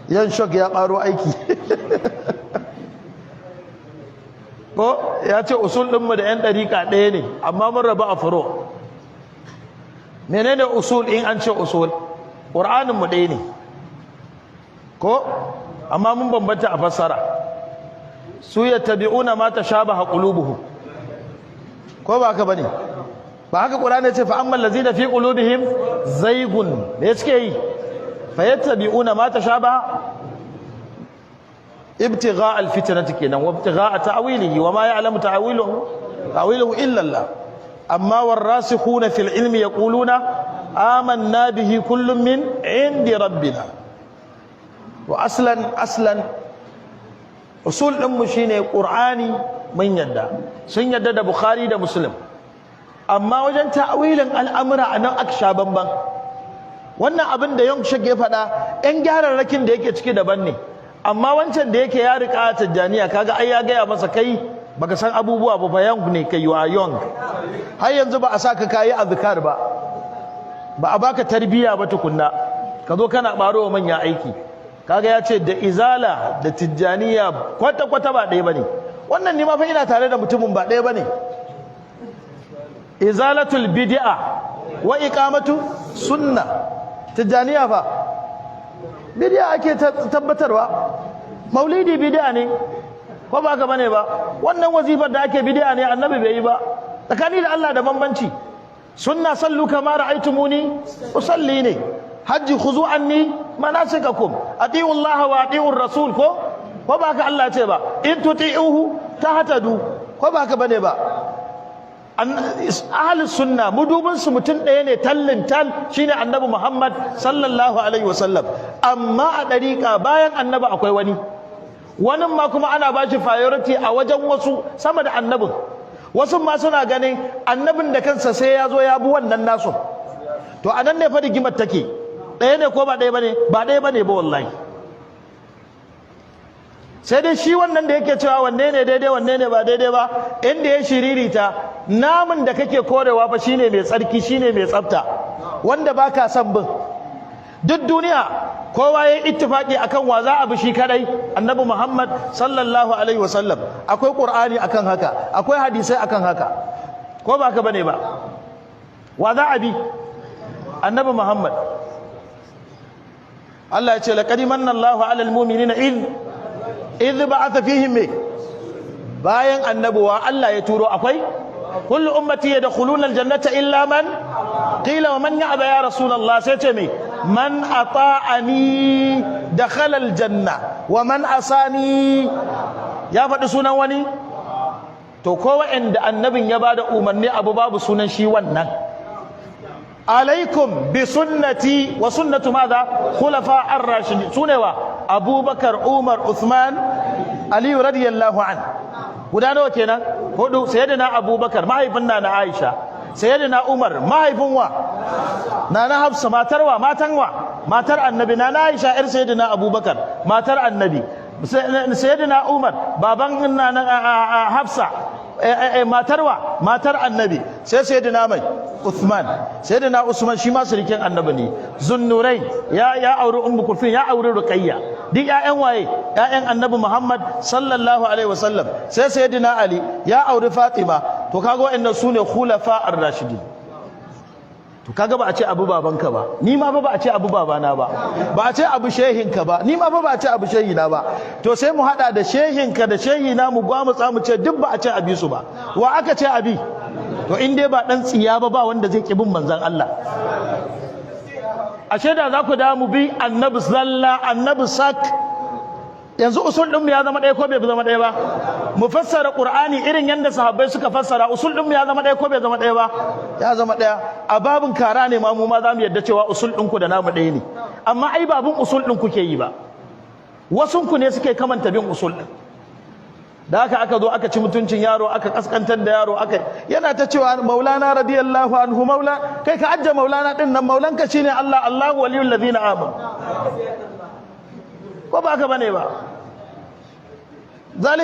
Yan shok ya ɓaro aiki. Ko ya ce usul ɗinmu da 'yan ɗariƙa ɗaya ne, amma mun rabu a furo. Menene usul? In an ce usul, ƙur'aninmu ɗaya ne ko, amma mun bambanta a fassara. Su yattabi'una ma tashabaha qulubuhum, ko ba haka bane ba? Haka Qur'ani ya ce: fa ammal ladzina fi qulubihim zaygun, me suke yi? Fa yattabi'una ma tashabaha ibtigha alfitnati kenan, wa ibtigha ta'wilihi, wa ma ya'lamu ta'wiluhu illa Allah. Amma warasikhuna fil ilmi yaquluna amanna bihi kullun min indi rabbina. Wa aslan aslan usul ɗinmu shine Qur'ani, mun yadda, sun yadda da Bukhari da Muslim, amma wajen ta'awilin al'amura anan aka sha bamban. Wannan abin da Young Shek ya faɗa, ɗan gyararrakin da yake ciki daban ne, amma wancan da yake ya riƙa Tijjaniya, kaga ai ya gaya masa, kai baka san abubuwa ba, young ne kai, you are young, har yanzu ba a saka kayi azkar ba, ba a baka tarbiya ba tukunna, ka zo kana ɓaro wa manya aiki. Kaga ya ce da Izala da Tijjaniya kwata-kwata ba ɗaya bane. Wannan ni ma fa ina tare da mutumin, ba ɗaya bane. Izalatul bid'a wa iqamatu sunna. Tijjaniya fa bid'a ake tabbatarwa. Maulidi bid'a ne, ko ba ka bane ba? Wannan wazifar da ake bid'a ne, Annabi bai yi ba. Tsakani da Allah da bambanci. Sunna sallu kama ra'aytumuni usalli ne. Hajji khuzu anni manasikakum, ati'u Allah wa ati'u rasul, ko ba ka Allah ce ba? In tuti'uhu tahtadu, ko ba ka bane ba? Ahlus sunna mudubin su mutum ɗaya ne tallin tal, shine Annabi Muhammad sallallahu alaihi wasallam. Amma a ɗariƙa bayan Annabi akwai wani, wani ma kuma ana bashi priority a wajen wasu sama da Annabin. Wasu ma suna ganin Annabin da kansa sai ya zo ya bi wannan nasu. To anan ne fa rigimar take. Ɗaya ne ko ba ɗaya bane? Ba ɗaya bane ba wallahi. Sai dai shi wannan da yake cewa wanne ne daidai, wanne ne ba daidai ba, inda ya shiririta, namun da kake korewa fa shine mai tsarki, shine mai tsafta, wanda baka son bin. Duk duniya kowa ya ittifaki akan wa za a bi shi kadai, Annabi Muhammad sallallahu alaihi wasallam. Akwai Qur'ani akan haka, akwai hadisai akan haka, ko ba haka bane ba? Wa za a bi? Annabi Muhammad. Allah ya ce: laqad manna Allahu 'alal mu'minina idh ba'atha fihim. Bayan annabuwa Allah ya turo, akwai kullu ummati yadkhuluna aljannata illa man qila wa man ya'ba ya rasulullah? Sai ce me? Man ata'ani dakhala aljanna wa man asani. Ya faɗi sunan wani? To ko wa'anda Annabin ya bada umarni abu, babu sunan shi wannan. Alaikum bi sunnati wa sunnatu madha? Khulafa ar-rashidin. Sunewa? Abubakar, Umar, Uthman, Ali radiyallahu an. Guda nawa kenan? Hudu. Sayyidina Abubakar mahaifin Nana Aisha, Sayyidina Umar mahaifin wa? Nana Hafsa, matar wa? Matan wa? Matar Annabi. Nana Aisha yar Sayyidina Abubakar, matar Annabi. Sayyidina Umar baban Nana Hafsa, matar wa? Matar Annabi. Sai Sayyidina mai Uthman, Sayyidina Usman shi ma sirikin Annabi ne. Zunnurai ya auri Ummu Kulthum, ya auri Ruqayya. Duk ƴaƴan waye? Ƴaƴan Annabi Muhammad sallallahu alaihi wasallam. Sai Sayyidina Ali ya auri Fatima. To kaga wa'annan sune khulafa ar-rashidin. To kaga ba a ce abu babanka ba, ni ma ba a ce abu babana ba, ba a ce abu shehinka ba, ni ma ba a ce abu shehina ba. To sai mu hada da shehinka da shehina, mu gwamutsa, mu ce duk ba a ce abi su ba. Wa aka ce abi? To in dai ba dan tsiya ba, ba wanda zai ki bin manzon Allah. Ashe da za ku da mu bi Annabi zalla, Annabi sak. Yanzu usul ɗinmu ya zama ɗaya ko bai zama ɗaya ba? Mu fassara Qur'ani irin yadda sahabbai suka fassara, usul ɗinmu ya zama ɗaya ko bai zama ɗaya ba? Ya zama ɗaya. A babin kara ne ma mu ma za mu yadda cewa usul ɗinku da namu ɗaya ne, amma ai babin usul ɗin kuke yi ba, wasunku ne suke kamanta bin usul ɗin. Da haka aka zo aka ci mutuncin yaro, aka kaskantar da yaro, aka yana ta cewa maulana radiyallahu anhu, maula. Kai ka ajja maulana din nan, maulanka shine Allah. Allahu waliyul ladina amanu, ko ba ka bane ba? Zalika.